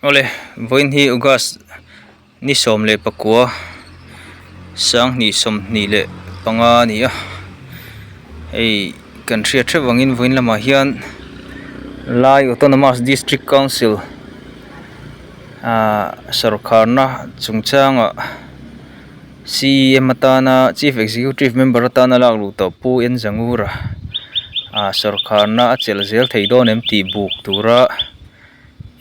Awle, vawiin hi August ni 19 2025 a ni a, hei kan hriat hreuh angin vawiin lamah hian Lai Autonomous District Council ah sawrkharna chungchangah CEM atana Chief Executive Member atana lak luh tawh Pu N Zangura ah sawrkharna a chelh zel thei dawn em tih buk tura.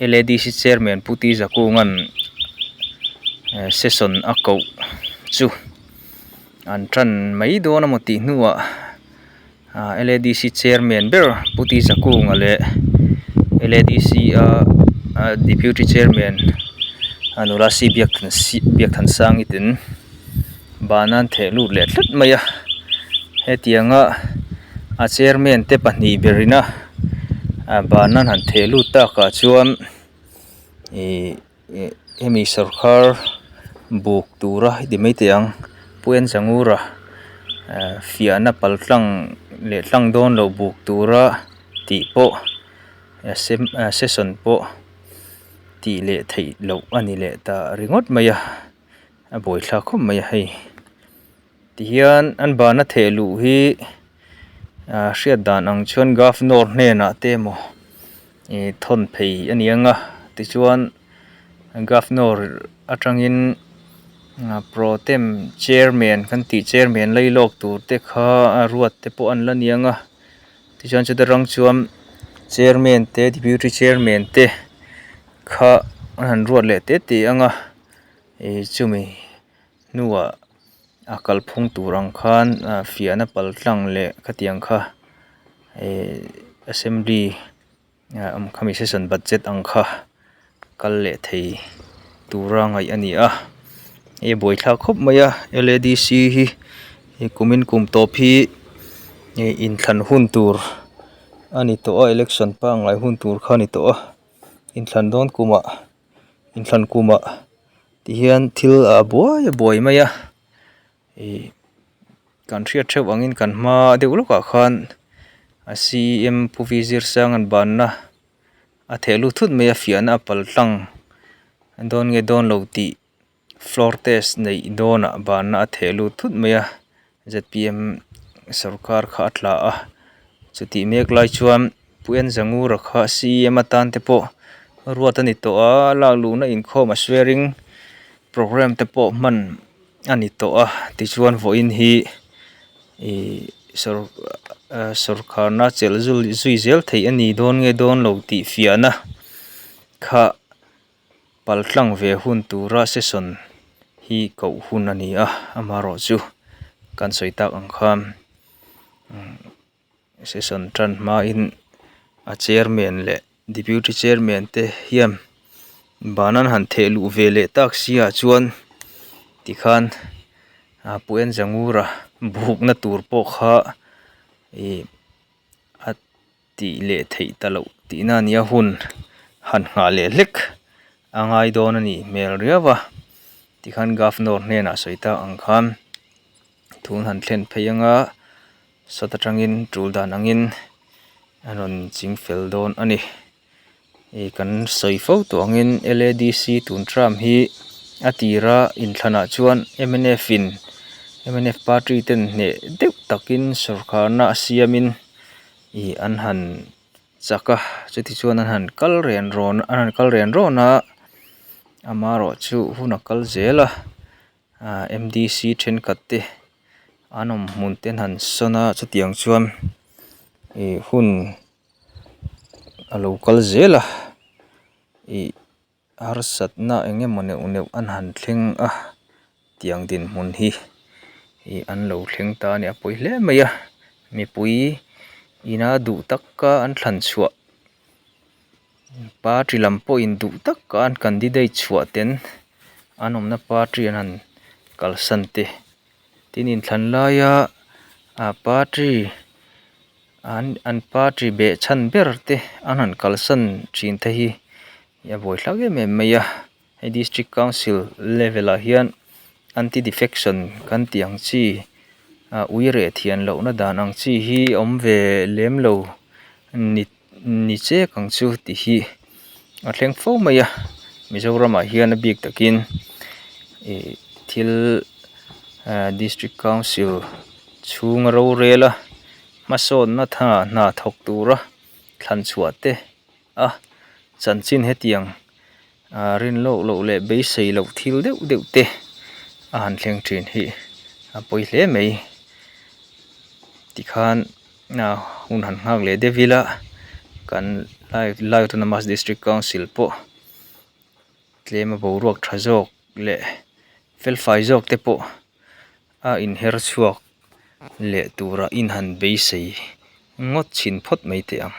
LADC Chairman Pu T Zakunga'n session a koh chu an tan mai dawn emaw tih hnuah LADC Chairman ber Pu T Zakunga leh LADC a Deputy Chairman nula C Biakthansangi ten ban an theh lut leh tlat mai a hetianga a chairman te pahnih berina a ban an han theh lut takah chuan ihh hemi sawrkar buk tura ti mai teh ang pu en zangura fiahna pal tlang leh tlang dawn loh buk tura tih pawh session pawh tih leh theih loh a ni leh ta ringawt mai a. A buaithlak khawp mai a hei tihian an bana theh luh hi ah hriat dan ang chuan governor hnenah te emaw ih thawn phei a ni ang a tichuan governor atangin protem chairman kan tih chairman lailawk tur te kha a ruat te pawh an la ni ang a tichuan chuta rang chuan chairman te deputy chairman te kha an han ruat leh te te ang a. Ih chumi hnuah a kalphung tur ang khan ah fiahna pal tlang leh khatiang kha ih assembly ah khami session budget ang kha kal leh thei tura ngaih a ni a hei a buaithlak khawp mai a L A D C hi kumin kum tawp hi ih inthlan hun tur a ni tawh a election pangngai hun tur kha a ni tawh a inthlan dawn kumah. Inthlan kumah tihian thil a buai a buai mai a ih kan hriat theuh angin kan hma deuh lawkah khan a C M Pu V Zirsanga'n banna a theh lut thut mai a fiahna a pal tlang dawn nge dawn lo tih. Floor test neih dawnah banna a theh lut thut mai a zpm sorkar kha a tla a chutih mek lai chuan Pu En Zangura kha cem atan te pawh ruat a ni tawh a lak luhna inkhawm a swearing programme te pawh hman a ni tawh a tichuan vawiin hi ihh sawr sawrkharna chelh zui zel theih a ni dawn nge dawn lo tih fiahna kha. Paltlang ve hun tura session hi koh hun a ni a, amaherawhchu kan sawi tak ang khan session tan hmain a chairman leh deputy chairman te hian ban an han theh luh ve leh tak si ah chuan tikhan ah Pu Enzangura bukna tur pawh kha ih a. Tih leh theih ta loh tihna a nia hun han nghah leh hlek a ngai dawn a nih hmel riau a tikhan governor hnenah sawi tak ang khan thun han thlen phei anga sawt atangin tul dan angin a rawn ching fel dawn a ni ih kan sawi fo tawh angin L A D C tun term hi a tira inthlanah chuan m n f in m n f party ten hneh deuh takin sawrkharna a siamin. Ih an han chak a chuti chuan an han kal ren rawn an han kal ren rawn a amaherawhchu hun a kal zel a ah m d c thenkhat te an awm hmun te an han sawn a chutiang chuan ih hun a lo kal zel a ih. Harsatna eng emaw neuh neuh an han thleng a tiang dinhmun hi ih an lo thleng ta a ni a pawi hle mai a mipui ina duh taka an thlan chhuah party lam pawhin duh taka an candidate chhuah ten an awmna party an han kalsan te tin inthlan laia ah party. An an party beh chhan ber te an han kalsan thin te hi a buaithlak em em mai a hei district council level ah hian anti defection kan tih ang chi ah ui reh thian lohna dan ang chi hi a awm ve lem lo ni ni chek ang chu tih hi a thleng fo mai a. Mizoramah hian a bik takin ih thil ah district council chhunga rorel a hmasawnna tha hna thawk tura thlan chhuah te a chanchin hetiang ah rin lawk loh leh beisei loh thil deuh deuh te a han thleng thin hi a pawi hle mai tikhan ah hun han nghak leh deuh ila kan lai lai autonomous district council pawh tlem a boruak tha zawk leh felfai zawk te pawh a inher chhuak leh tura in han beisei ngawt chhin phawt mai teh ang.